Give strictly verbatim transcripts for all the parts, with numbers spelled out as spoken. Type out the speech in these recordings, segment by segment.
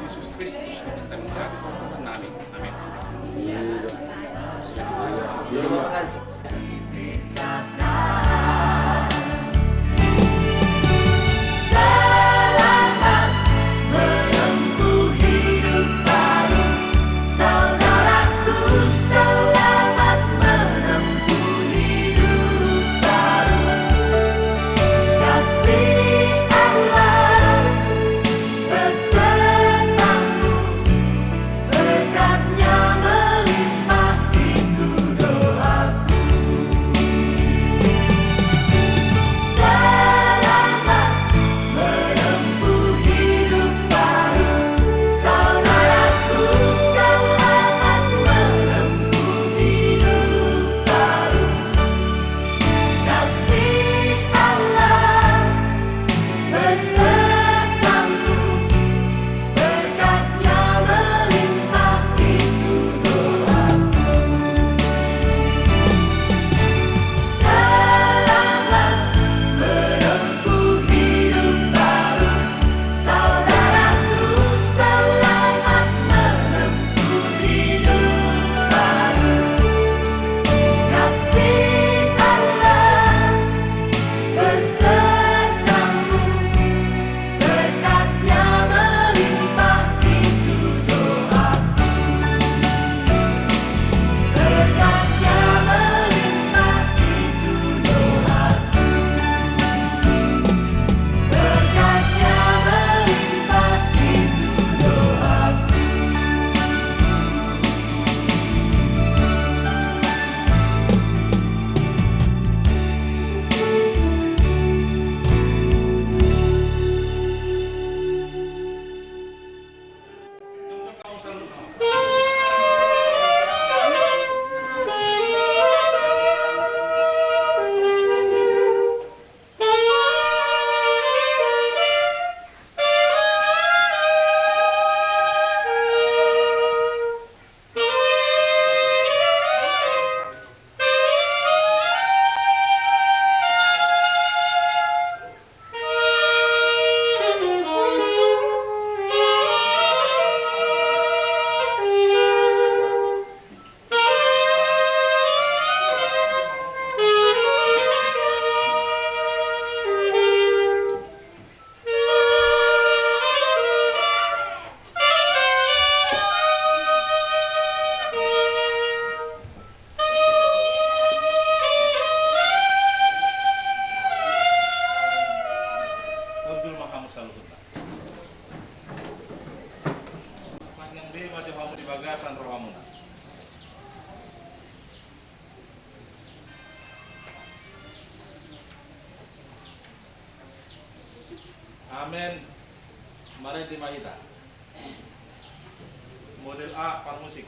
Jesus Kristus, Tuhan nami, Tuhan nami. Amin. Selamat menempuh hidup baru, saudaraku, selamat menempuh hidup baru. Kasih Allah besertamu, berkat-Nya melimpah, itu doaku. Bagasan rohamuna. Amen. Marende ma hita. Model A, parmusik.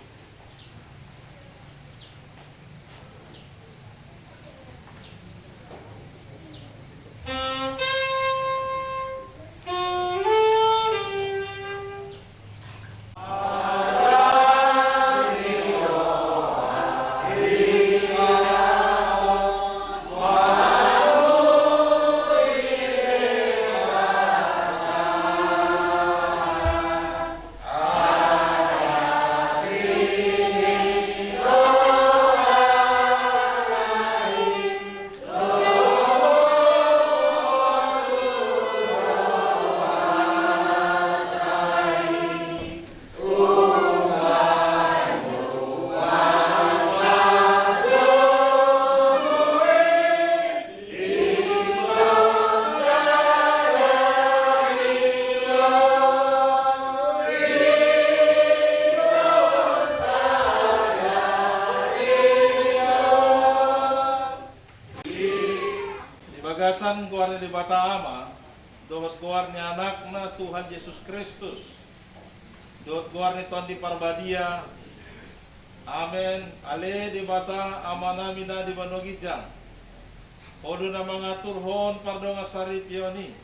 Di bagasan goar ni Debata Ama, dohot goar ni Anakna Tuhan Jesus Kristus, dohot goar ni Tondi Parbadia. Amen. Ale Debata Amanami na di banua ginjang, Ho do na mangaturhon pardongansaripeon i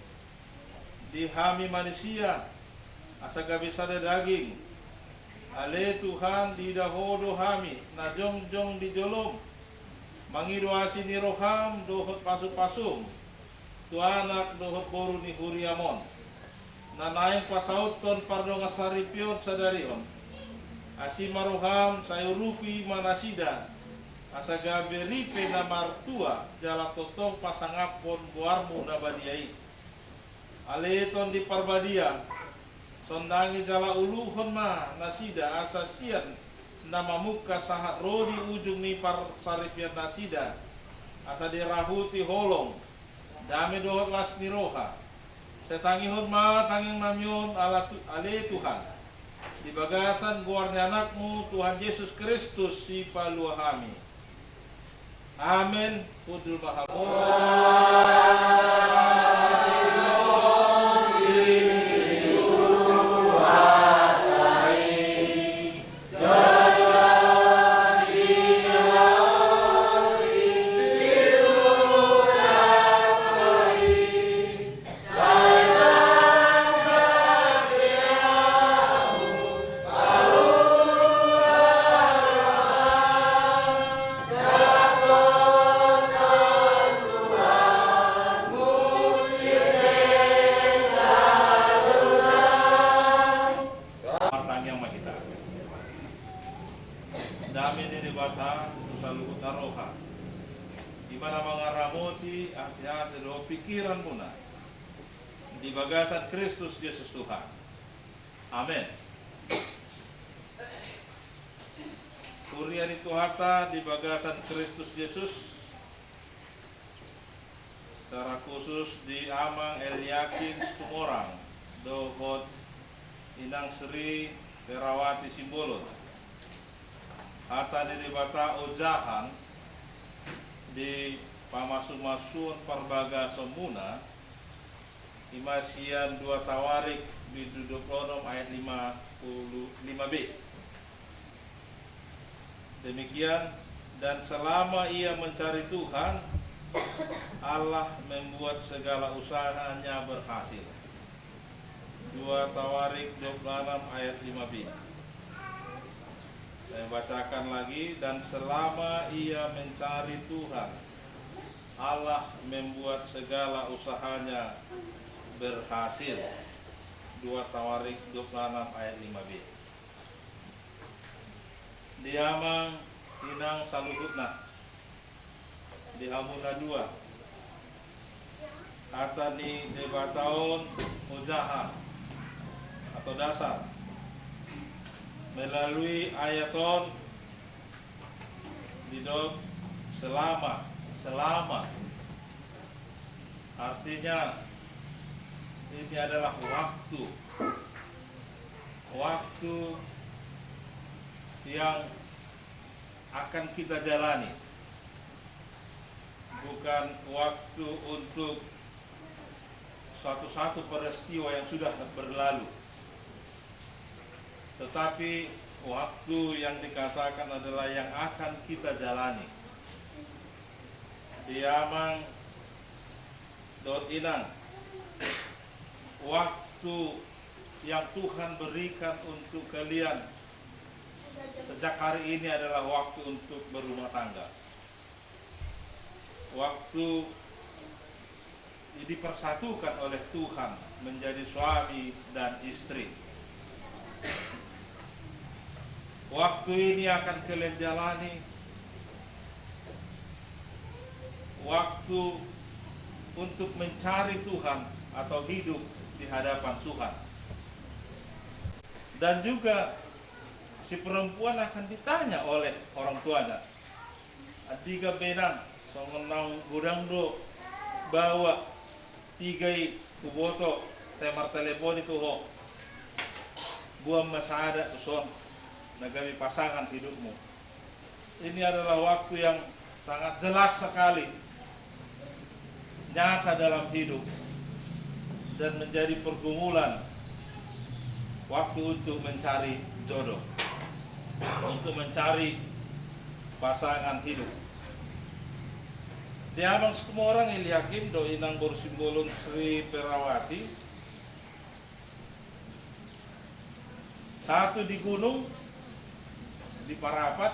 di hami manisia, asa gabe sada daging. Ale Tuhan, diida Ho do hami na jongjong di jolom, mangido asi ni roham dohot pasupasum tu anak dohot boru ni huriam on, na naeng pasauthon pardongansaripeon sadari on. Asi ma roham, sai urupi ma nasida, asa gabe ripe na martua jala tongtong pasangaphon goarmu na badia i. Ale Tondi Parbadia, sondangi jala uluhon ma nasida asa sian na mamungka sahat ro di ujung ni parsaripeon nasida, asa dirahuti holong, dame dohot las ni roha. Sai tangihon ma tangiangnami on, ala Tu-, ale Tuhan, di bagasan goar ni Anakmu Tuhan Jesus Kristus Sipalua hami. Amen. Hundul ma hamu. Martangiang ma hita. Dame ni Debata tu saluhut na roha, i ma na mangaramoti ateate dohot pingkiranmuna di bagasan Kristus Jesus Tuhan. Amen. Huria ni Tuhanta di bagasan Kristus Jesus, secara khusus di Amang Eliakim Situmorang dohot Inang Sri Ferawati Simbolon. Hata ni Debata ojahan di pamasumasuon parbagasonmuna, i ma sian dua Tawarik bindu dua pulu onom ayat lima pulu lima b. Demikian, dan selama ia mencari Tuhan, Allah membuat segala usahanya berhasil. Dua Tawarik dua puluh enam ayat lima b. Saya bacakan lagi, dan selama ia mencari Tuhan, Allah membuat segala usahanya berhasil. Dua Tawarik dua puluh enam ayat lima b. Di amang inang saluhutna, di hamu na dua, hata ni Debata on ojahan atau dasar. Melalui ayat on didok selama, selama. Artinya, ini adalah waktu. Waktu yang akan kita jalani, bukan waktu untuk satu-satu peristiwa yang sudah berlalu, tetapi waktu yang dikatakan adalah yang akan kita jalani. Di amang dohot inang, waktu yang Tuhan berikan untuk kalian sejak hari ini adalah waktu untuk berumah tangga. Waktu dipersatukan oleh Tuhan menjadi suami dan istri. Waktu ini akan kalian jalani waktu untuk mencari Tuhan atau hidup di hadapan Tuhan. Dan juga si perempuan akan ditanya oleh orang tuanya. Andigan be inang, songon naung godang do baoa, piga i huboto, sai martelepon i tu ho. Boan ma sada tuson na gabe pasangan hidupmu. Ini adalah waktu yang sangat jelas sekali, nyata dalam hidup, dan menjadi pergumulan waktu untuk mencari jodoh, untuk mencari pasangan hidup. Di amang Situmorang Eliakim dohot inang boru Simbolon Sri Perawati, satu di gunung, di Parapat,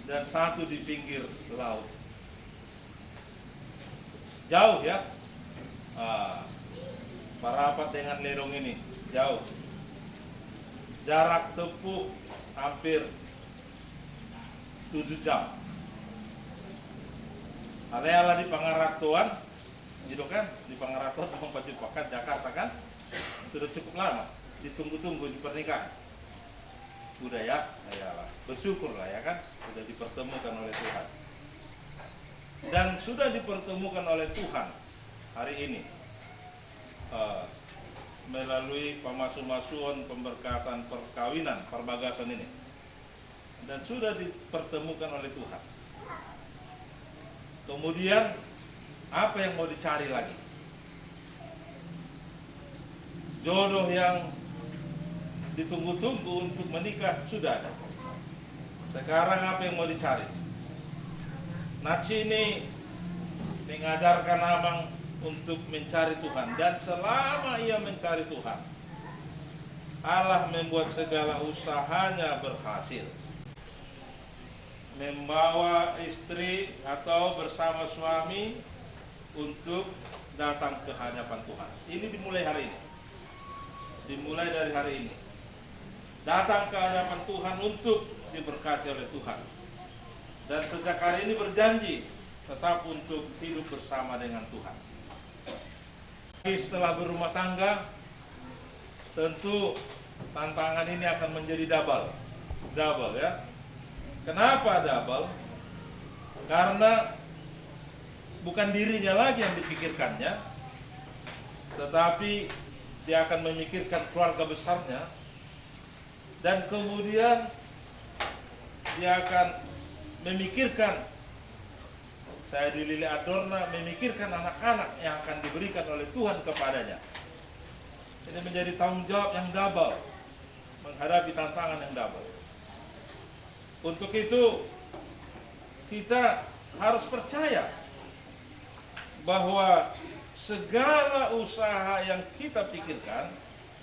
dan satu di pinggir laut. Jauh ya. Ah, Parapat dengan Ledong ini jauh. Jarak tempuh hampir tujuh jam. Alai ala di pangarantoan, gitu kan, di pangarantoan, Tanjung Pakar, Jakarta kan, sudah cukup lama ditunggu-tunggu di pernikahan. Udah ya, ya lah, bersyukurlah ya kan, sudah dipertemukan oleh Tuhan. Dan sudah dipertemukan oleh Tuhan hari ini, eh, melalui pamasu-masuon pemberkatan perkawinan, parbagason ini. Dan sudah dipertemukan oleh Tuhan. Kemudian, apa yang mau dicari lagi? Jodoh yang ditunggu-tunggu untuk menikah sudah ada. Sekarang apa yang mau dicari? Nats ini mengajarkan amang untuk mencari Tuhan. Dan selama ia mencari Tuhan, Allah membuat segala usahanya berhasil. Membawa istri atau bersama suami untuk datang ke hadapan Tuhan. Ini dimulai hari ini. Dimulai dari hari ini. Datang ke hadapan Tuhan untuk diberkati oleh Tuhan. Dan sejak hari ini berjanji tetap untuk hidup bersama dengan Tuhan. Setelah berumah tangga, tentu tantangan ini akan menjadi double. Double, ya. Kenapa double? Karena bukan dirinya lagi yang dipikirkannya, tetapi dia akan memikirkan keluarga besarnya, dan kemudian dia akan memikirkan, saya di lilik andorna, memikirkan anak-anak yang akan diberikan oleh Tuhan kepadanya. Ini menjadi tanggung jawab yang double, menghadapi tantangan yang double. Untuk itu, kita harus percaya bahwa segala usaha yang kita pikirkan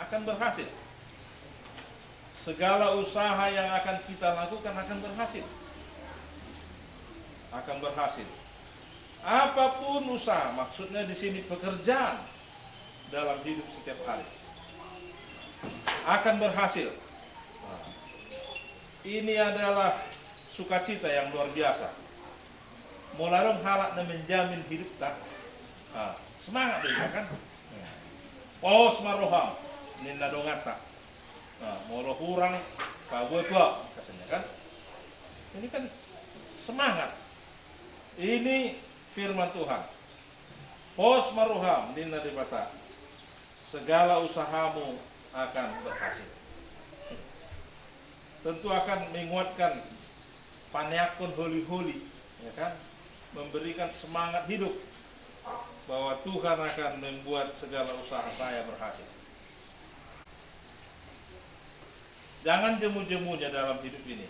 akan berhasil. Segala usaha yang akan kita lakukan akan berhasil. Akan berhasil. Apapun usaha, maksudnya di sini pekerjaan dalam hidup setiap hari, akan berhasil. Nah, ini adalah sukacita yang luar biasa. Molo adong halak na menjamin hidupta, ah, semangat do hita kan. Pos ma roham, ninna donganta. Nah, molo hurang, paboa pe ahu, katanya kan. Ini kan semangat. Ini firman Tuhan. Pos ma roham, ninna Debata. Segala usahamu akan berhasil. Tentu akan menguatkan, paneakkon holi-holi, ya kan? Memberikan semangat hidup bahwa Tuhan akan membuat segala usaha saya berhasil. Jangan jemu-jemunya dalam hidup ini.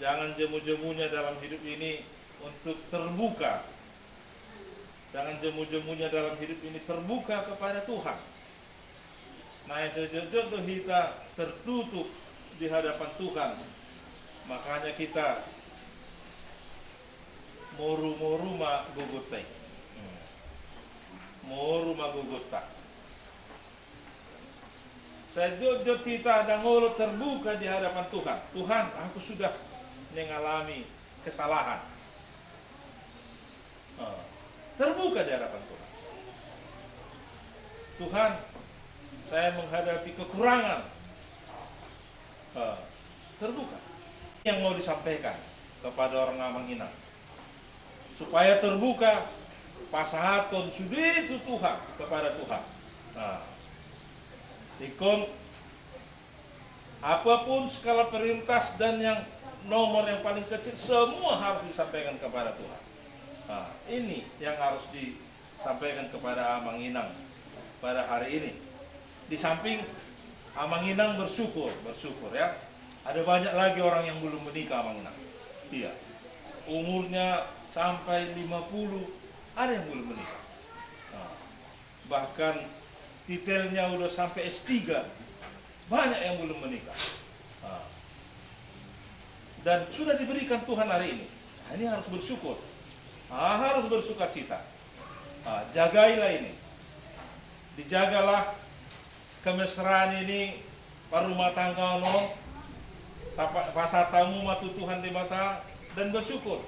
Jangan jemu-jemunya dalam hidup ini untuk terbuka. Jangan jemu-jemunya dalam hidup ini terbuka kepada Tuhan. Nah, sejotjot do hita tertutup di hadapan Tuhan. Makanya kita moru-moru ma gogonta i. Hmm. Moru ma gogonta. Sejotjot hita ndang olo terbuka di hadapan Tuhan. "Tuhan, aku sudah mengalami kesalahan." Ah, terbuka di hadapan Tuhan. "Tuhan, saya menghadapi kekurangan." Ah, terbuka. Yang mau disampaikan kepada orang amang inang, supaya terbuka, pasahathon sude tu Tuhan, kepada Tuhan. Nah, ingkon, apapun skala prioritas dan yang nomor yang paling kecil, semua harus disampaikan kepada Tuhan. Nah, ini yang harus disampaikan kepada amang inang pada hari ini. Di samping amang inang bersyukur, bersyukur, ya. Ada banyak lagi orang yang belum menikah, amang inang. Iya. Umurnya sampai lima puluh, ada yang belum menikah. Nah, bahkan titelnya udah sampai S tiga, banyak yang belum menikah. Nah, dan sudah diberikan Tuhan hari ini. Nah, ini harus bersyukur. Nah, harus bersukacita. Nah, jagailah ini. Dijagalah kemesraan ini, parrumatanggaon on, tapa-, pasahat hamu ma tu Tuhan Debata dan bersyukur.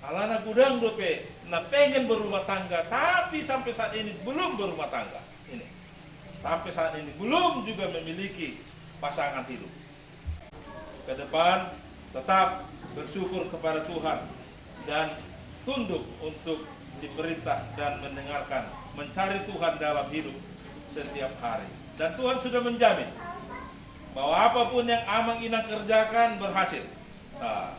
Alana godang dope na pengen berumah tangga, tapi sampai saat ini belum berumah tangga. Ini. Sampai saat ini belum juga memiliki pasangan hidup. Ke depan, tetap bersyukur kepada Tuhan dan tunduk untuk diperintah dan mendengarkan, mencari Tuhan dalam hidup setiap hari. Dan Tuhan sudah menjamin bahwa apapun yang amang inang kerjakan berhasil. Nah,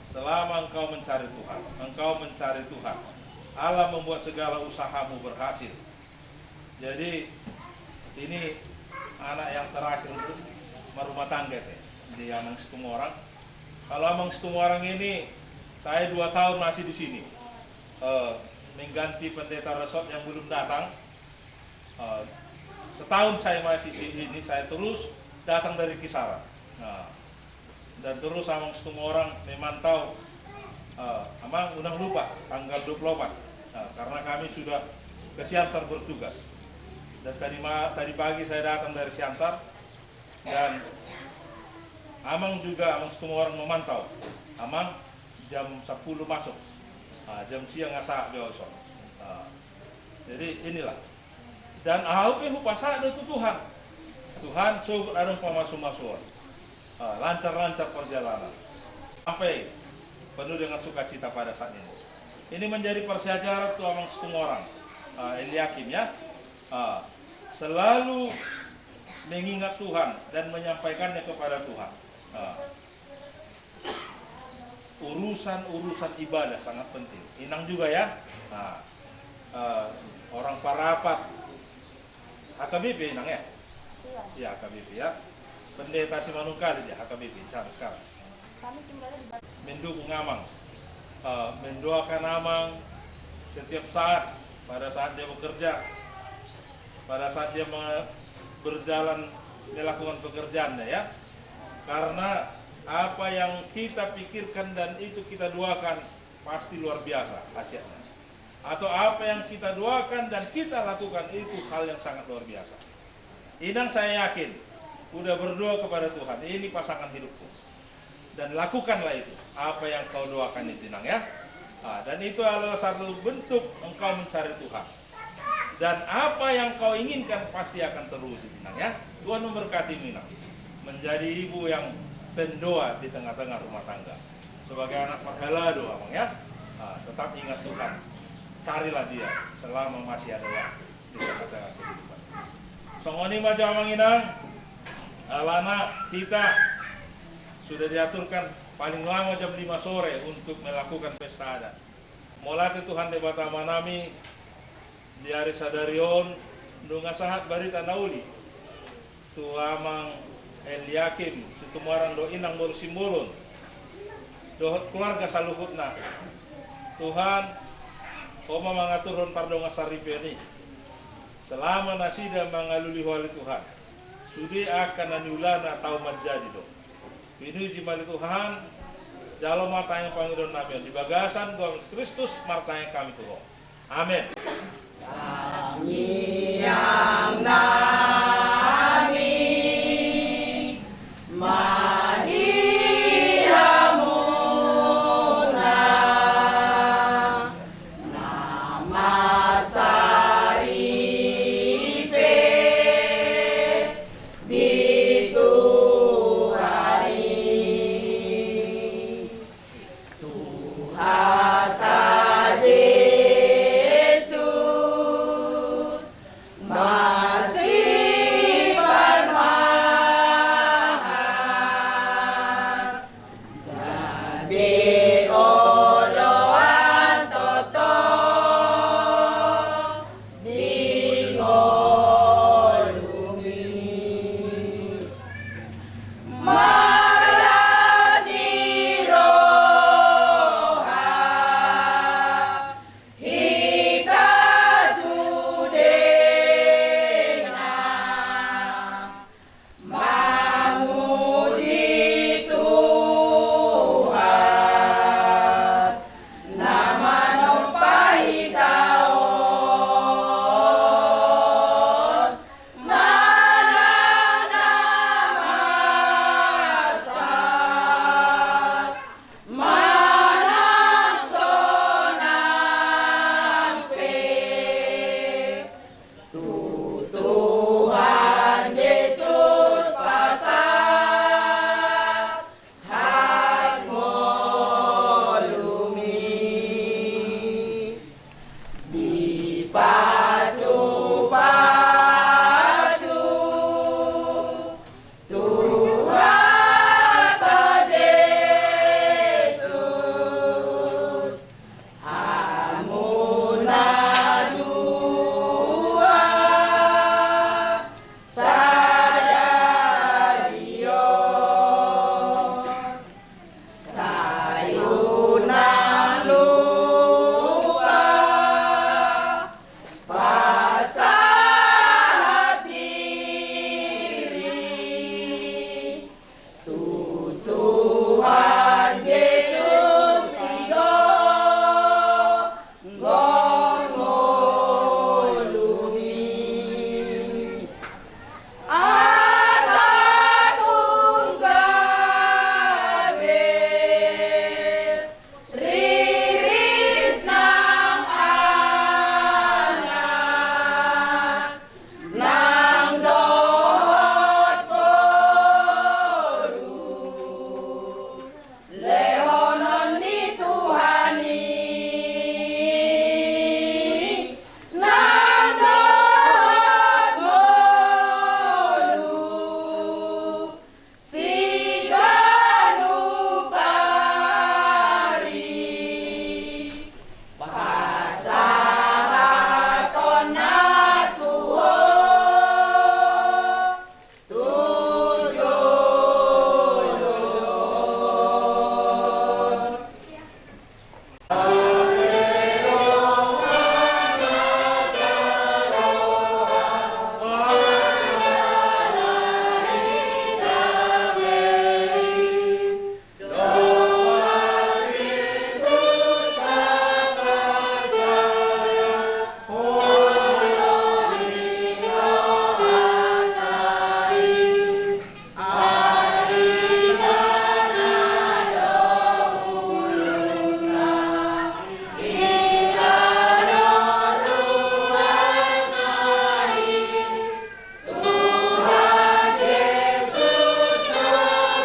selama engkau mencari Tuhan, engkau mencari Tuhan, Allah membuat segala usahamu berhasil. Jadi, ini anak yang terakhir untuk marumah tangga, te, di Amang Situmorang. Kalau Amang Situmorang ini, saya dua tahun masih di sini. Eh, mengganti pendeta resort yang belum datang. Eh, setahun saya masih di sini, saya terus datang dari Kisaran. Nah, dan terus Amang Situmorang memantau, eh, Amang, unang lupa tanggal dua puluh empat. Nah, karena kami sudah ke Siantar bertugas. Dan tadi ma-, tadi pagi saya datang dari Siantar, dan Amang juga, Amang Situmorang memantau. Amang, jam sepuluh masuk. Nah, jam sia nga sahat jo au dison. Nah, jadi inilah. Dan ahu pe hupasahat do tu Tuhan. Tuhan, sogot adong pamasumasuon. Ah, lancar-lancar perjalanan. Sampai penuh dengan sukacita pada saat ini. Ini menjadi pelajaran tu Amang Situmorang, ah, Eliakim, ya. Ah, selalu mengingat Tuhan dan menyampaikannya kepada Tuhan. Ah. Urusan-urusan ibadah sangat penting. Inang juga, ya. Nah, eh, orang Parapat, H K B P, Inang, ya? Iya. Iya, H K B P, ya. Pendeta Simanungkalit, ya, H K B P di sana sekarang. Kami tinggalnya di Batu. Mendukung Amang. Eh, mendoakan Amang setiap saat, pada saat dia bekerja, pada saat dia me-, berjalan melakukan pekerjaannya, ya. Karena apa yang kita pikirkan dan itu kita doakan pasti luar biasa hasilnya. Atau apa yang kita doakan dan kita lakukan itu hal yang sangat luar biasa. Inang, saya yakin udah berdoa kepada Tuhan, ini pasangan hidupku. Dan lakukanlah itu, apa yang kau doakan itu, Inang, ya. Ah, dan itu adalah satu bentuk engkau mencari Tuhan. Dan apa yang kau inginkan pasti akan terwujud, Inang, ya. Tuhan memberkatimu, Inang. Menjadi ibu yang pendoa di tengah-tengah rumah tangga. Sebagai anak parhalado, Amang, ya. Ah, tetap ingat Tuhan. Carilah Dia selama masih ada waktu di tengah-tengah kehidupan. Songon i ma jo, Amang Inang. Alana hita Sudah diaturkan paling lama jam lima sore untuk melakukan pesta adat. Mauliate Tuhan Debata Amanami, di ari sadari on nunga sahat barita na uli tu Amang Eliakim Situmorang dohot Inang boru Simbolon dohot keluarga saluhutna. Tuhan, Ho ma mangaturhon pardongansaripeon i selama nasida mangalului Ho ale Tuhan. Sude angka na niulana tau manjadi do. Pinuji ma ale Tuhan. Jalo ma tangiang pangidoannami on di bagasan goar Kristus martangiang hami tu Ho. Amen. Tangiangnami ma di hamuna na mansaripe di Tuhan i. Tuhanta Jesus masiparmahan, gabe oloan toto di ngolumi. Marlas ni roha hita sudena mamuji Tuhan na manompa hita on, manang na masa manang sonang pe. Tu Tuhan Jesus pasahat ngolumi, dipasupasu Tuhanta Jesus hamu na dua sadari on. Sai unang lupa pasahat diri tu Tuhan Jesus i do ngolumi. Asa tung gabe riris nang anak nang dohot boru lehonon ni Tuhan i, nang dohot ngolu siganup ari pasahatonna tu Ho tu jolo on. Tuhan Jesus, na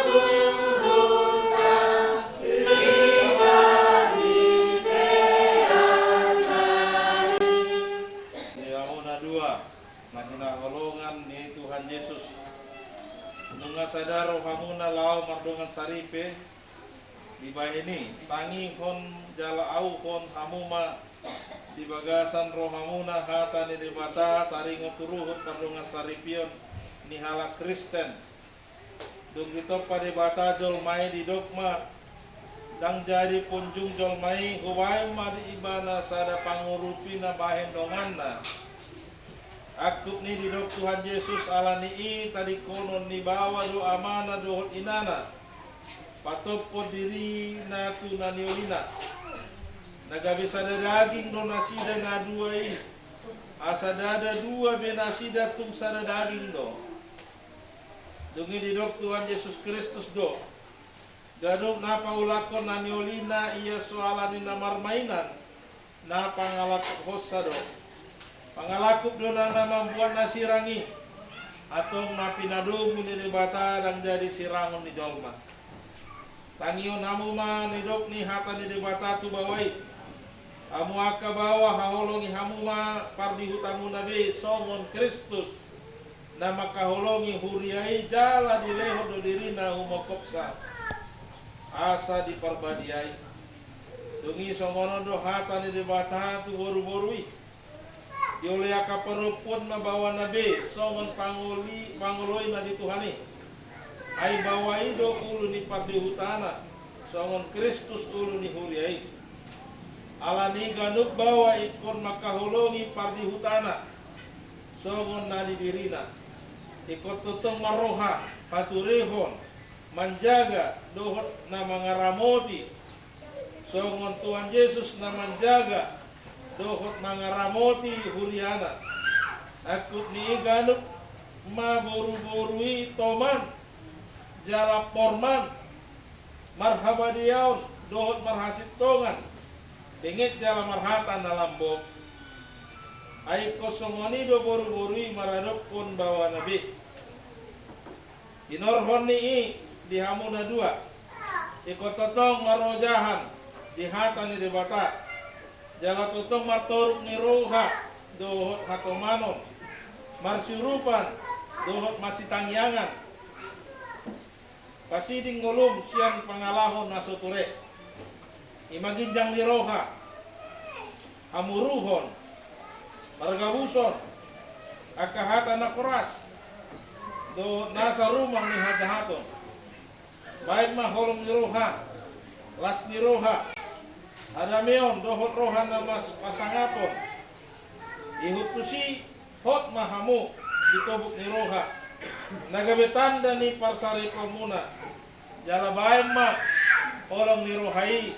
turut hita, hita sisean nami. Di hamuna dua na hinaholongan ni Tuhan Jesus, Nunga sada rohamuna laho mardongan saripe, dibahen i, tangihon jala auhon hamu ma di bagasan rohamuna hata ni Debata taringot tu ruhut pardongan saripeon ni halak Kristen. Dung ditompa Debata jolma i, didok ma: Ndang jadi punjung jolma i, hubahen ma di ibana sada pangurupi na bahen donganna. Angkup ni i didok Tuhan Jesus: Ala ni i tadingkonon ni baoa do amana dohot inana, patophon dirina tu na niolina. Na gabe sada daging do nasida na dua i, asa ndada dua be nasida, tung sada daging do. Dung i didok Tuhan Jesus Kristus do: Ganup na paulakhon na niolina, ia so ala ni na marmainan, na pangalangkuphonsa do. Pangalangkup do na, na mambuat na sirang i, antong na pinadomu ni Debata ndang jadi sirangon ni jolma. Tangihon hamu ma nidok ni hata ni Debata tu baoa i. Hamu angka baoa, haholongi hamu ma pardihutamuna be songon Kristus na mangkaholongi huria i jala dilehon do dirina humongkopsa asa diparbadiai. Dung i songon on do hata ni Debata tu boruboru i: Dioloi angka parompuon ma baoana be songon pangoli, pangoloina di Tuhan i. Ai baoa i do ulu ni pardihutana, songon Kristus ulu ni huria i. Ala ni i ganup baoa ingkon mangkaholongi pardihutana songon na di dirina. Ingkon tongtong marroha, paturehon, manjaga dohot na mangaramoti, songon Tuhan Jesus na manjaga dohot mangaramoti huriana. Angkup ni i ganup ma boruboru i toman jala porman, marhabadiaon dohot marhasintongan, benget jala marhata na lambok. Ai ingkon songon i do boruboru i maradophon baoana be. Tinorhon ni i di hamu na dua, ingkon tongtong marojahan di hata ni Debata, jala tongtong martoruk ni roha dohot hatomanon, marsiurupan dohot marsitangiangan. Pasiding ngolum sian pangalaho na so ture. I ma ginjang ni roha, hamuruhon, pargabuson, angka hata na koras dohot nasa rumang ni hajahaton. Baen ma holong ni roha, las ni roha, hadameon dohot roha na mas-, pasangapon. Ihut tusi hot ma hamu di tobuk ni roha, na gabe tanda ni parsaripeonmuna. Jala baen ma holong ni roha i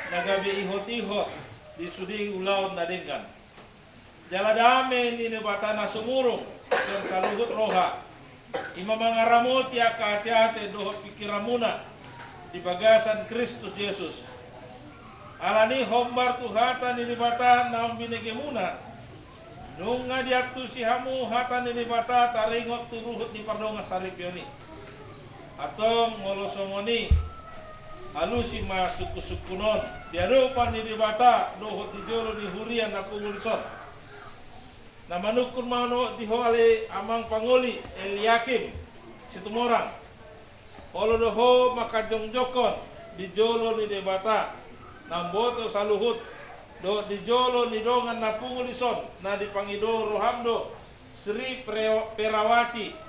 na gabe ihotihot di sude ulaon na denggan. Jala dame ni Debata na sumurung sian saluhut roha, i ma mangaramoti angka ateate dohot pingkiranmuna di bagasan Kristus Jesus. Ala ni i hombar tu hata ni Debata naung binegemuna, nunga diantusi hamu hata ni Debata taringot tu ruhut ni pardongan saripeon i. Antong molo songon i, alusi ma sungkunsungkun on di adopan ni Debata dohot di jolo ni huria na pungu dison. Na manungkun ma on di ho ale amang pangoli Eliakim Situmorang. Olo do ho mangkajongjongkon di jolo ni Debata na umboto saluhut, dohot di jolo ni dongan na pungu dison, na dipangido roham do Sri Pre-, Perawati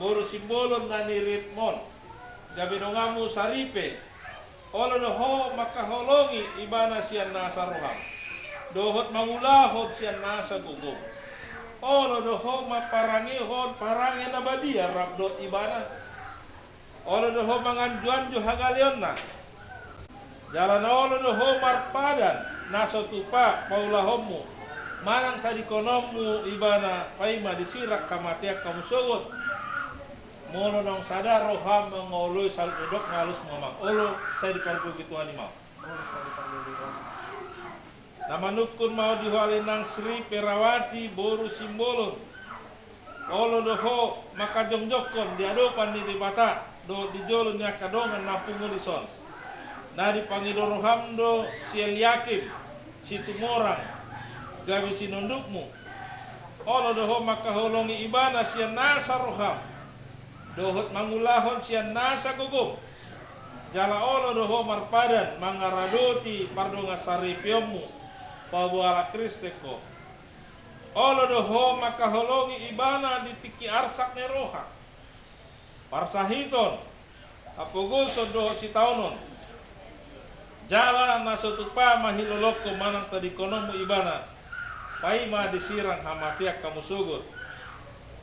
boru Simbolon na niritmon, gabe donganmu saripe. Olo do ho mangkaholongi ibana sian nasa roham, dohot mangulahon sian nasa gogom. Olo do ho mamparangehon parange na badia rap dohot ibana. Olo do ho manganjuanju hagaleonna. Jala na olo do ho marpadan na so tupa paulahonmu, manang tadingkononmu ibana paima disirang hamatean hamu sogot. Molo naung sada roham mangoloi saluhut nidok, nga alusmu amang. Olo, sai dipargogoi Tuhan i ma. Na manungkun ma on di ho ale nang Sri Perawati boru Simbolon. Olo do ho mangkajongjongkon di adopan ni Debata dohot di jolo ni angka dongan na pungu dison, na dipangido roham do si Eliakim Situmorang gabe sinondukmu. Olo do ho mangkaholongi ibana sian nasa roham, dohot mangulahon sian nasa gogom. Jala olo do ho marpadan mangaradoti pardongansaripeonmu, paboa halak Kristen ho. Olo do ho mangkaholongi ibana di tingki arsak ni roha, parsahiton, hapogoson dohot sitaonon. Jala na so tupa ma hilolongkon manang tadingkononmu ibana, paima disirang hamatean hamu sogot.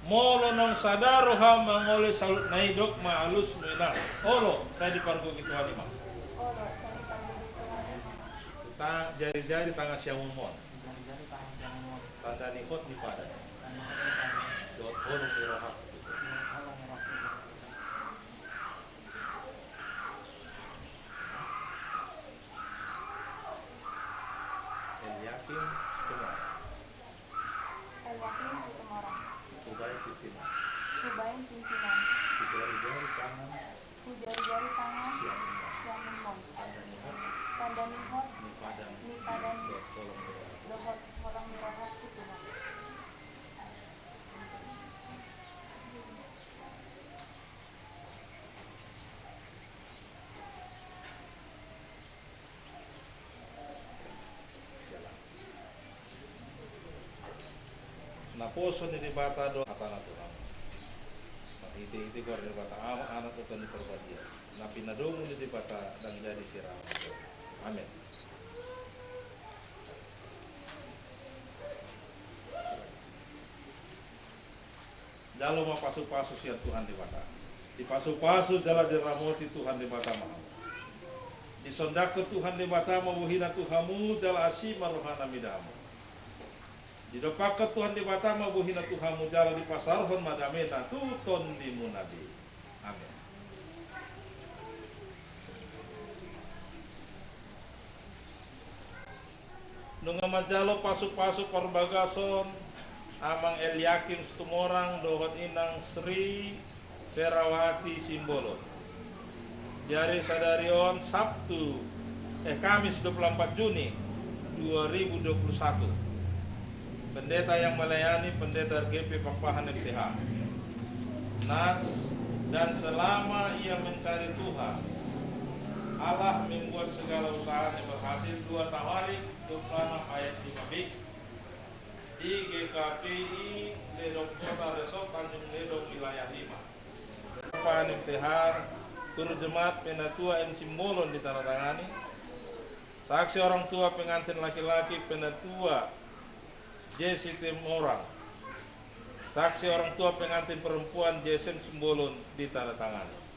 Molo naung sada roham mangoloi saluhutna i, dok ma alusmu, Inang. Olo, sai dipargogoi Tuhan i ma. Olo, sai dipargogoi Tuhan i ma. Ta-, jari-jari tangan siamunmon. Jari-jari tangan siamunmon. Tanda ni hot ni padan. Tanda ni hot ni padan. Dohot holong ni roham. Dohot holong ni roham. Eliakim Situmorang. Eliakim Situmorang. Hubaen pimpinan. Hubaen pimpinan. Hujari-jari tangan. Hujari-jari tangan. Siamunmon. Siamunmon. Tanda ni hot. Tanda ni hot. Ni padan. Ni padan. Dohot holong ni roha. Dohot holong ni roha tu Tuhan. Naposo ni Debata do hatana tu hamu. Marhite-hite goar ni Debata Ama, Anak dohot Tondi Parbadia. Na pinadomu ni Debata ndang jadi sirang. Amen. Jalo ma pasu-pasu sian Tuhan Debata. Dipasu-pasu jala diramoti Tuhan Debata ma hamu. Disondangkon Tuhan Debata ma bohina tu hamu jala asi ma rohana mida hamu. Didompakkon Tuhan Debata ma bohina tu hamu jala dipasaorhon ma damena tu tondimuna be. Amen. Nunga manjalo pasu-pasu parbagason Amang Eliakim Situmorang dohot Inang Sri Ferawati Simbolon. Di ari sadari on, Sabtu, eh, Kamis, dua puluh empat Juni dua ribu dua puluh satu. Pendeta yang melayani, Pendeta R G P Pakpahan M T H. Nats, dan selama ia mencari Tuhan, Allah membuat segala usahanya berhasil, dua Tawarik dua puluh enam ayat lima b. Di G K P I Ledong Kota, Resort Tanjung Ledong, wilayah lima. Pakpahan M T H, Toru Jemaat Penatua N Simbolon ditandatangani. Saksi orang tua pengantin laki-laki Penatua J C Situmorang. Saksi orang tua pengantin perempuan J S M Simbolon ditandatangani.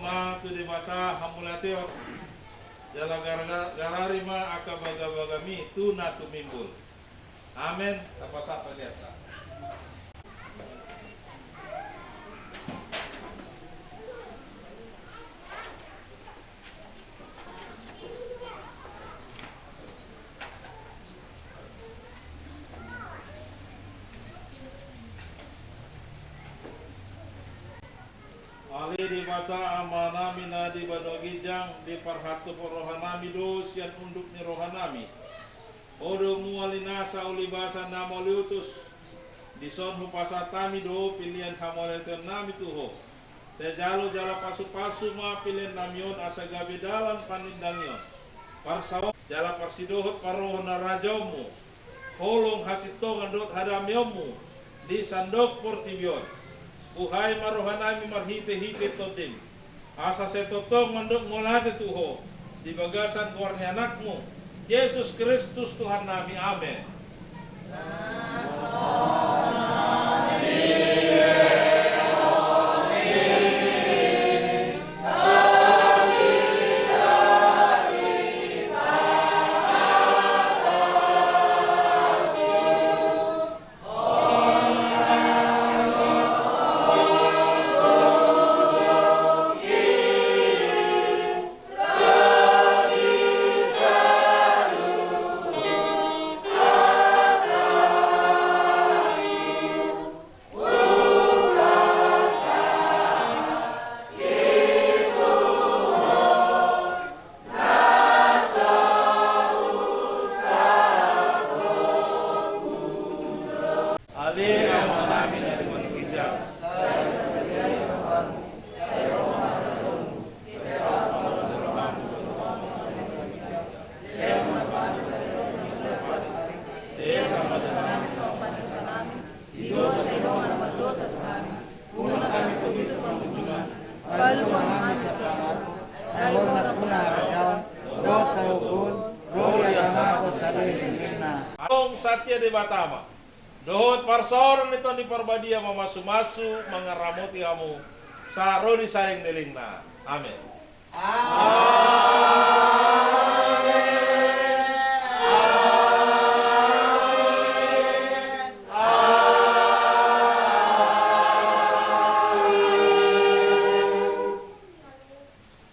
Ma tu Debata hamauliateon, jala gara-, garari ma angka bagabagami tu na tumimbul. Amen. Tapasahat ma hita. Ale Debata Amanami na di banua ginjang, diparhatup rohanami do sian unduk ni rohanami. Ho do mual ni nasa ulibasan na mauliutus. Dison hupasahat hami do pilihan hamauliateonnami tu Ho. Sai jalo jala pasupasu ma pelean nami on asa gabe dalan panindangion, parsaoran jala parsidohot parrohahon na rajaonmu, holong hasintongan dohot hadameonmu di sandok portibi on. Buhai ma rohanami marhitehite Tondim, asa sai tongtong mandok mauliate tu Ho di bagasan goar ni Anakmu, Jesus Kristus Tuhannami. Amen. Ale Amanami na di banua ginjang. Adong satia Debata ma. Dohot parsaoran ni Tondi Parbadia mamasumasu mangaramoti hamu sahat ro di sahali lelengna. Amen.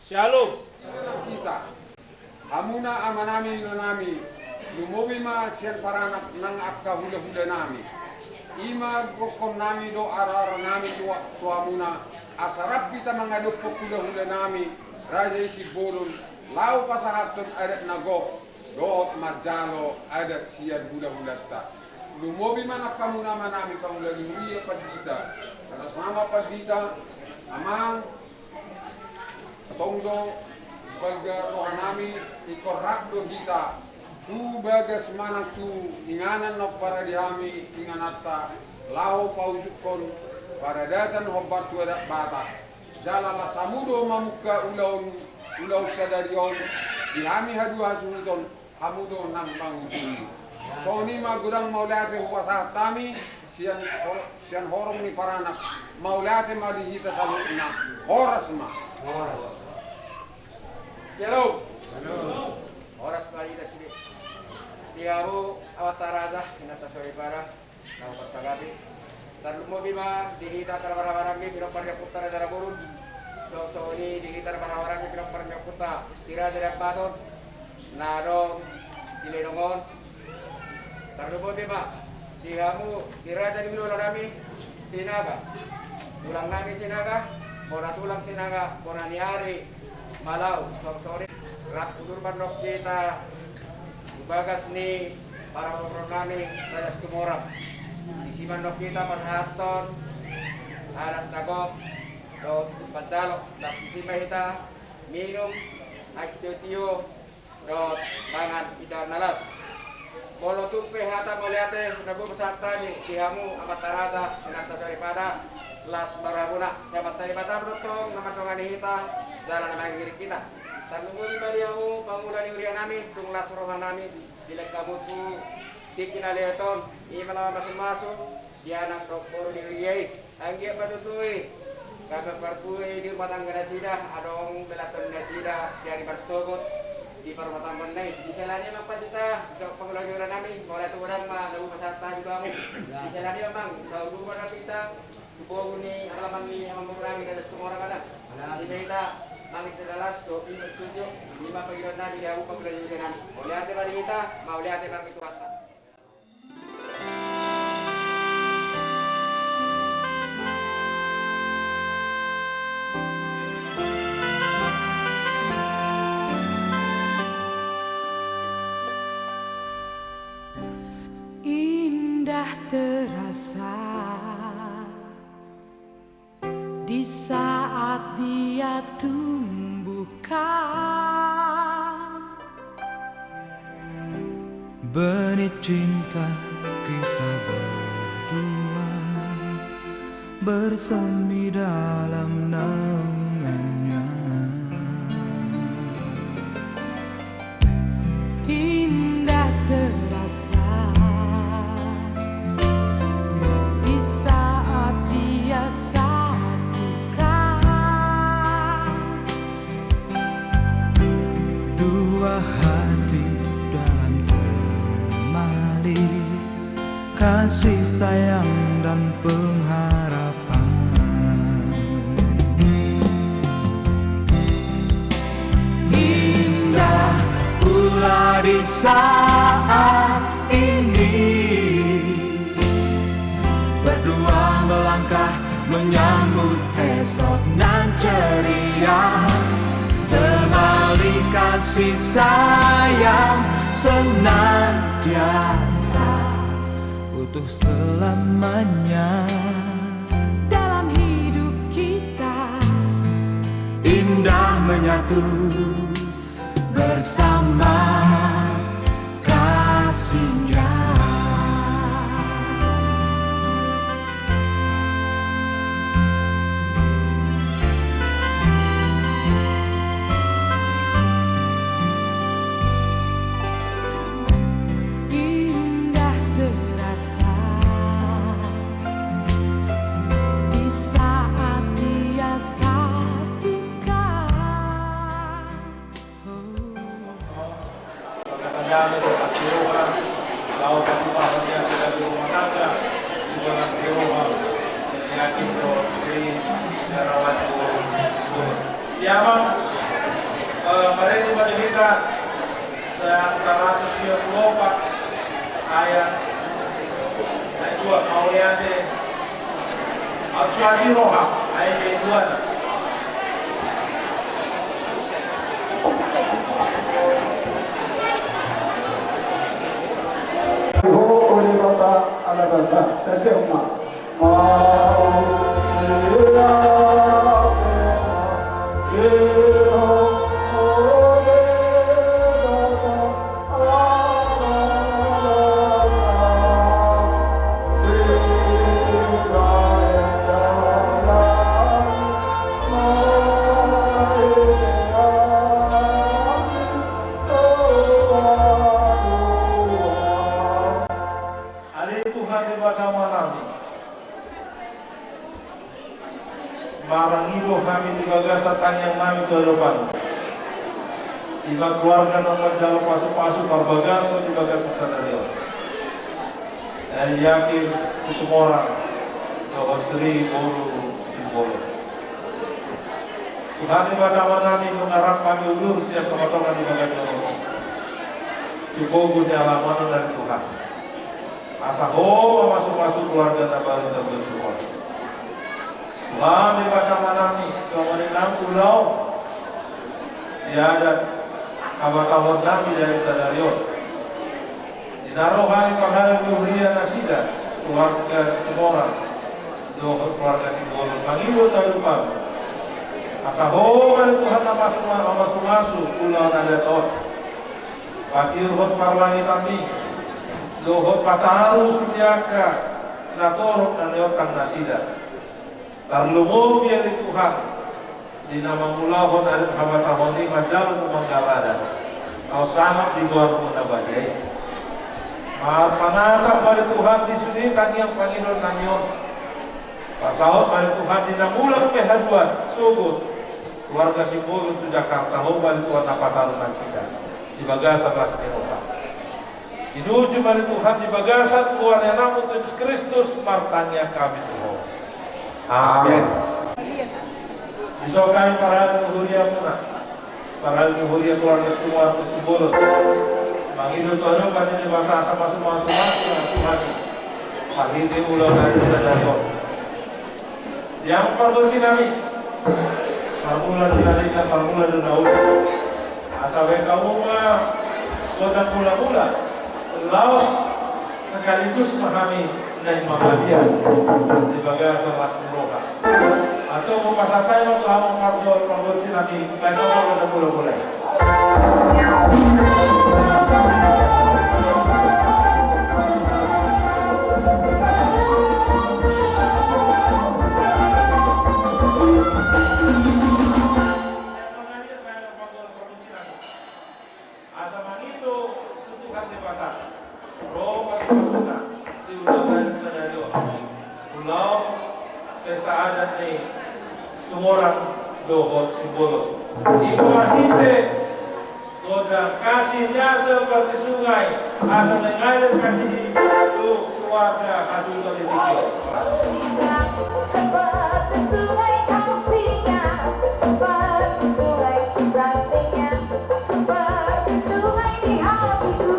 Shalom. Hita. Hamuna amanami inanami, lumobi ma sian paranak nang angka hulahulanami. I ma gokhonnami dohot araranami tu, tu hamuna, asa rap hita mangadophon hulahulanami, Raja i Simbolon, laho pasahathon adat na gok, dohot manjalo adat sian hulahulanta. Lumobi ma nang hamuna amanami pangula ni huria pandita, atas nama pandita, amang, tong do balga rohanami, ingkon rap do hita tu bagas manang tu inganan na umparade hami ingananta, laho paujukhon paradatan hombar tu adat Batak. Jala las hamu do mamungka ulaon, ulaon sadari on di hami haduan hasuhuton, hamu do nang mangujungi. Songon i ma godang mauliate hupasahat hami sian, sian horong ni paranak. Mauliate ma di hita saluhutna. Horas ma. Horas. Shalom. Shalom. Horas ma di hita sude. Di hamu amanta raja, inanta soripada, na hupasangapi. Tarlumobi ma di hita na marhahamaranggi, pinompar ni ompunta Raja Namurun. Dohot songon i di hita na marhahamaranggi, pinompar ni ompunta Raja Dambaton, na adong di Lenong on. Tarlumobi ma di hamu, di raja ni hulahulanami Sinaga, tulangnami Sinaga, bona tulang Sinaga, bona ni ari Malau, songon i rap udur mandok hita tu bagas ni parhoronami Raja Situmorang. Disi mandok hita pasahathon adat na gok dohot panjalo, rap disi ma hita minum ais tiotio dohot mangan indahan na las. Molo tung pe hata mauliate na boi pasahat hami di hamu amanta raja, inanta soripada, las ma rohamuna. Sai Amanta Debata ma do tong na mandongani hita jala na mangiring hita. Tarlumobi ma di hamu pangula ni hurianami, tung las rohanami dilehon hamu tu tingki na liat on, i ma na mamasumasu di anak dohot boru ni huria i. Anggiat ma tutu i gabe marpudi di rumah tangga nasida, adong belasan nasida di ari marsogot di parrumatanggaonna i. Di siala ni i amang pandita dohot pangula ni huria nami, mauliate godang ma na boi pasahat hami tu hamu. Di siala ni i amang, saur matua ma hita tu boru ni amang i, amangborunami Raja Situmorang, ala disi ma hita mangan indahan na las dohot minum ais tiotio. I ma pangidoan nami di hamu pangula ni huria nami. Mauliate ma di hita, mauliate ma di Tuhanta. Indah terasa di saat Kau. Benih cinta kita berdua, bersemi dalam naungannya. Indah terasa di saat dia satukan dua hati dalam temali kasih sayang dan pengharapan. Indah pula di saat ini, berdua melangkah menyambut esok nan ceria, temali kasih sayang senantiasa utuh selamanya dalam hidup kita. Indah menyatu bersama kasihnya. Indah terasa di saat dia satukan. Bagasan damai, bagasan roha, laho patupaon ia sudah di rumah tangga, di bagasan roha, yakin do sering darawat. Ya, Bang. Eh, pada itu pada kita, sa-, seratus sia puluh opat ayat, ayat dua, mauliate. Aut suasi roha, ai keduana. Ho, o Debata, ala basa, tadi ma. Ale Tuhan Debata Amanami, marnida hami di bagasan tangiang nami tu adopanMu. Ima keluarga na manjalo pasupasu parbagason di bagasan sadari on. Eliakim Situmorang dohot Sri boru Simbolon. Tuhan Debata Amanami, nunga rap hami udur sian tongatonga ni bagasan on. Tu pogu ni alaman on, ale Tuhan. Asa Ho mamasumasu keluarga na baru tarbentuk on. Tuhan Debata Amanami, songon i nang ulaon di adat habatahon nami di ari sadari on. Di na ro hami parhalado ni huria nasida, keluarga Situmorang dohot keluarga Simbolon, mangido tu adopanMu. Asa Ho ma ale Tuhan na masu-, mamasumasu ulaon adat on. Patiurhon parlangitanMi dohot pataru sude angka na torop na niontang nasida. Tarlumobi ale Tuhan di na mangulahon adat habatahon i manjalo tumanggal adat. Aut sangap di goarMu na badia i. Marpanatap ma ale Tuhan di sude tangiang pangidoan nami on. Pasaut ma ale Tuhan di na mulak pe haduan sogot keluarga Simbolon tu Jakarta, Ho ma ale Tuhan na pataru nasida di bagasan las ni roha. Dinuju ma ale Tuhan di bagasan goar ni AnakMu Tuhan Jesus Kristus martangiang hami tu Ho. Amen. Amen. Dison hami parhalado ni huriaMuna, parhalado ni huria keluarga Situmorang Simbolon, mangido tu adopan ni Debata asa mamasumasu ma Tuhan i marhite ulaon na sadari on. Di hamu pargonsi nami, parmula do na denggan, parmula do na uli. Asa bahen hamu ma gondang mulamula, laos sekaligus ma hami naeng mangaliat di bagasan las ni roha. Antong hupasahat hami ma tu hamu pargonsi nami, baen hamu ma na mula-mula i. Asa mangido tu Tuhan Debata, ro pasu-pasuna di ulaon sadari on. Ulaon pesta adat ni Situmorang dohot Simbolon. Ima marhite gondang kasih ni asa seperti sungai, asa mengalir kasih i tu keluarga hasuhuton di tingki on. Seperti sungai kasihnya, seperti sungai kasihnya, seperti sungai di hatiku.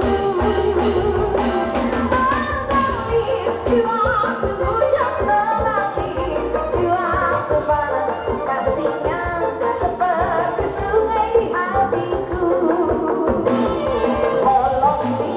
Mengalir di waktu hujan, mengalir di waktu panas, kasihnya seperti sungai di hatiku. Holong ni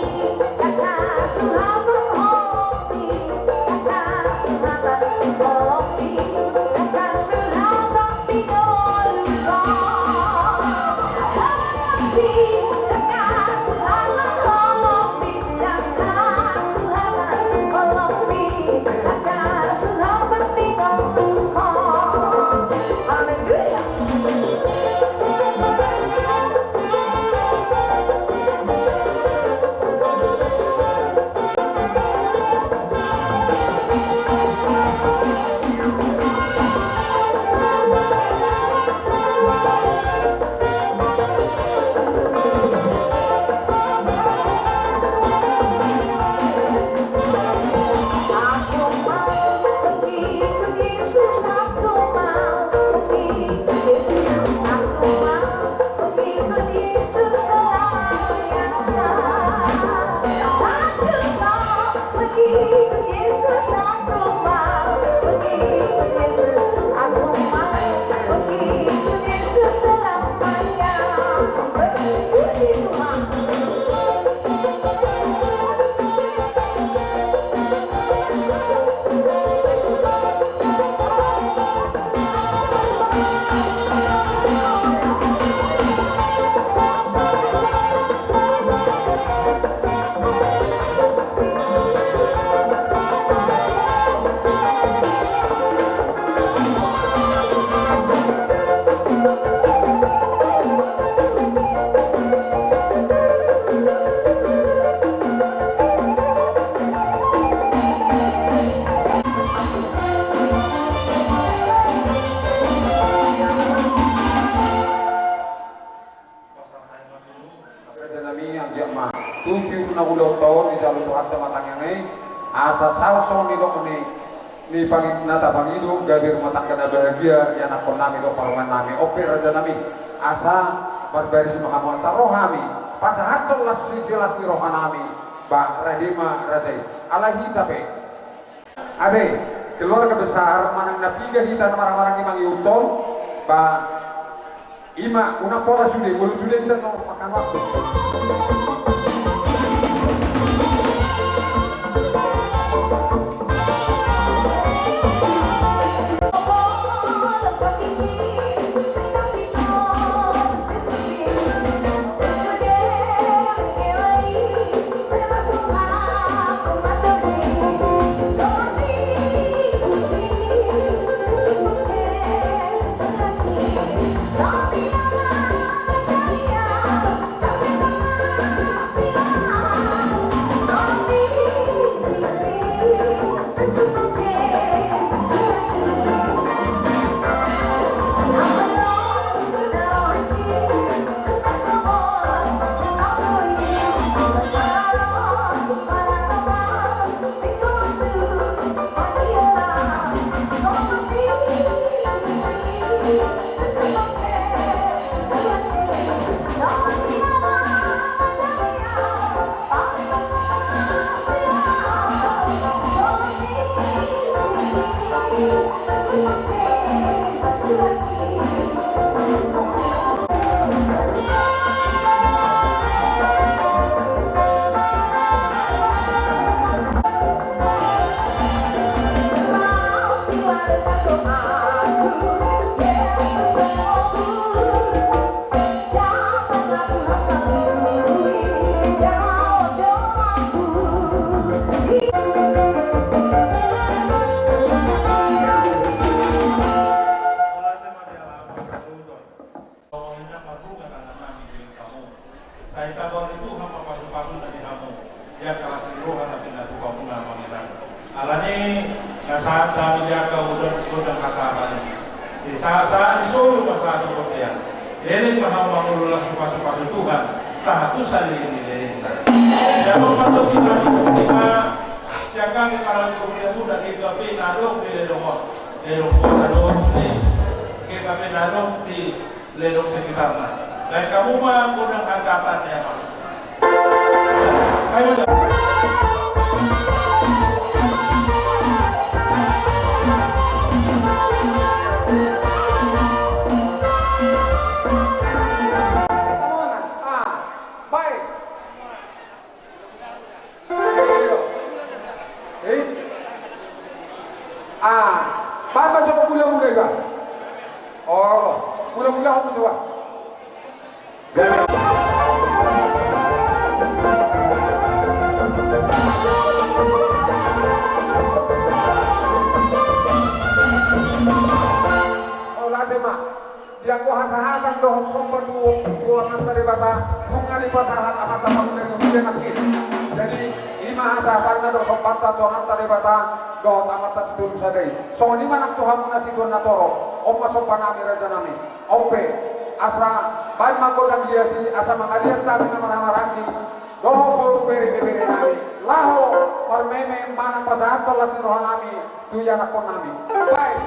Raja nami, anggiat ma tu tiur na ulaonta on dijalo Tuhanta ma tangiang i, asa saut songon nidok ni, ni pagi-, na tapangido, gabe rumah tangga na bahagia ianakhon nami dohot parumaen nami. On pe raja nami, asa marbaris ma hamu, asa ro hami pasahathon las ni silas ni roha nami. Ba rade ma raja i. Alai hita pe, ate, keluarga besar, manang na piga hita na marhahamaranggi mangihuthon, ba ima, unang pola sude, molo sude hita na pakkan waktu. Sai taboan ni Tuhan ma pasu-pasuna di hamu, di angka las ni roha na pinatupa muna, Amang, inang. Alani i, na sahat hami di angka godang, godang hasahatan i. Di sahat-sahat ni solu ma sahat tu bontean. Leleng ma hamu mangolu las ni pasu-pasu Tuhan, sahat tu saleleng ni lelengna. Di hamu mantong sinami, ima sian hami parhobas ni Buda, gabe na adong di lerong on, lerong Kota do sude, gabe na adong di lerong sekitarna. Baen hamu ma godang hasahatan, Amang. Ayo, Amang. Ah, baik. Eh? Ah, baen ma coba mula-mula iba. Oh, mula-mula ho coba. Oh, late ma. Di angka hasahatan dohot somba tu, tu Amanta Debata, nunga dipasahat Amanta Pangula ni Hurian nangkin. Jadi, ima hasahatanna dohot sombanta tu Amanta Debata dohot Amanta Situtu Sada i. Songon i ma nang tu hamu na situan na torop, on ma somba nami, raja nami. On pe, asa baen ma godang liat i, asa mangaliat hami na marhahamaranggi dohot boru, bere, ibebere nami, laho marmeme manang pasahathon las ni roha nami tu ianakhon nami. Baik.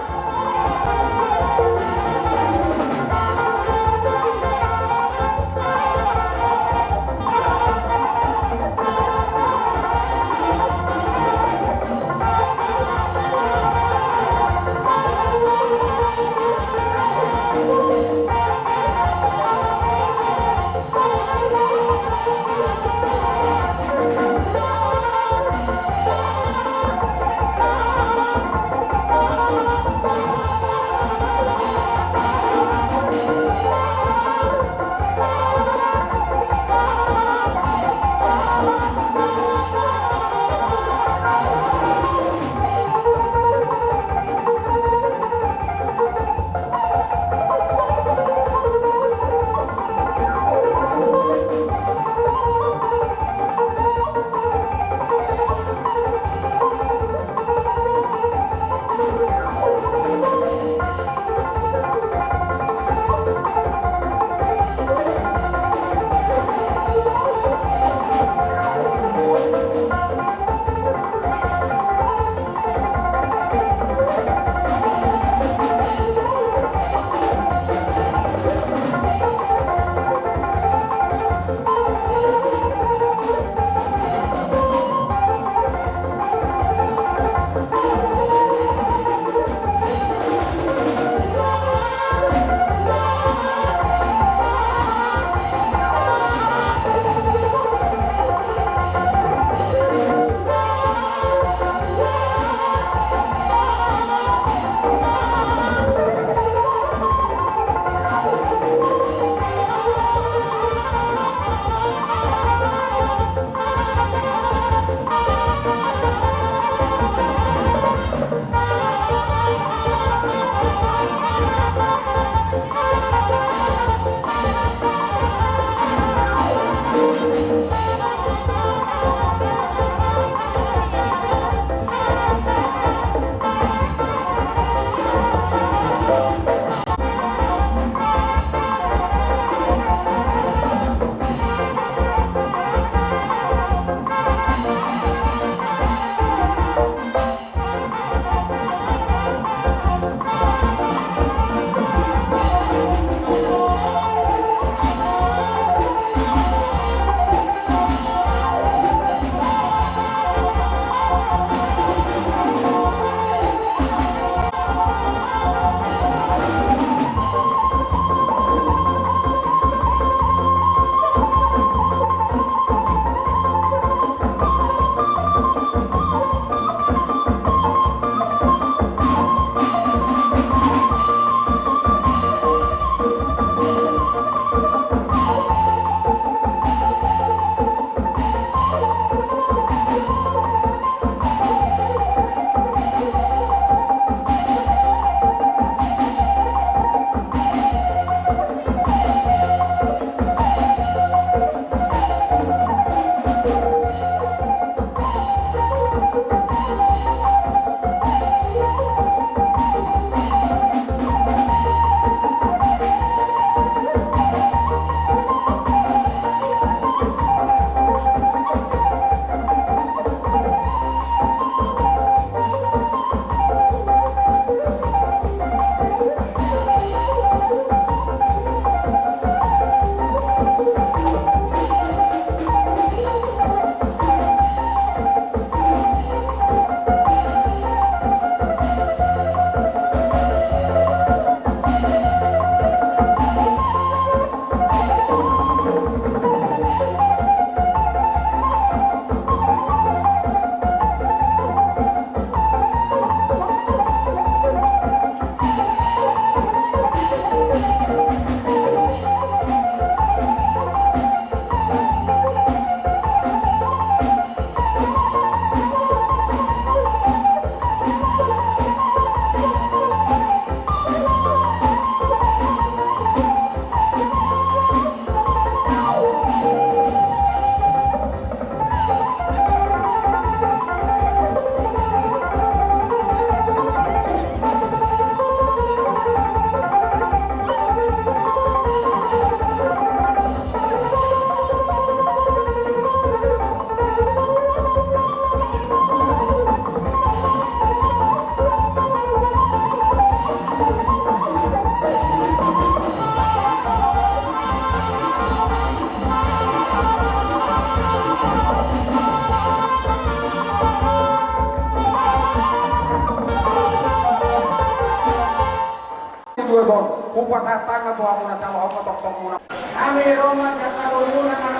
Pasahat tangan tu hamuna, tabo hamuna, tongtong muna. Hami ro ma sian sabormuna na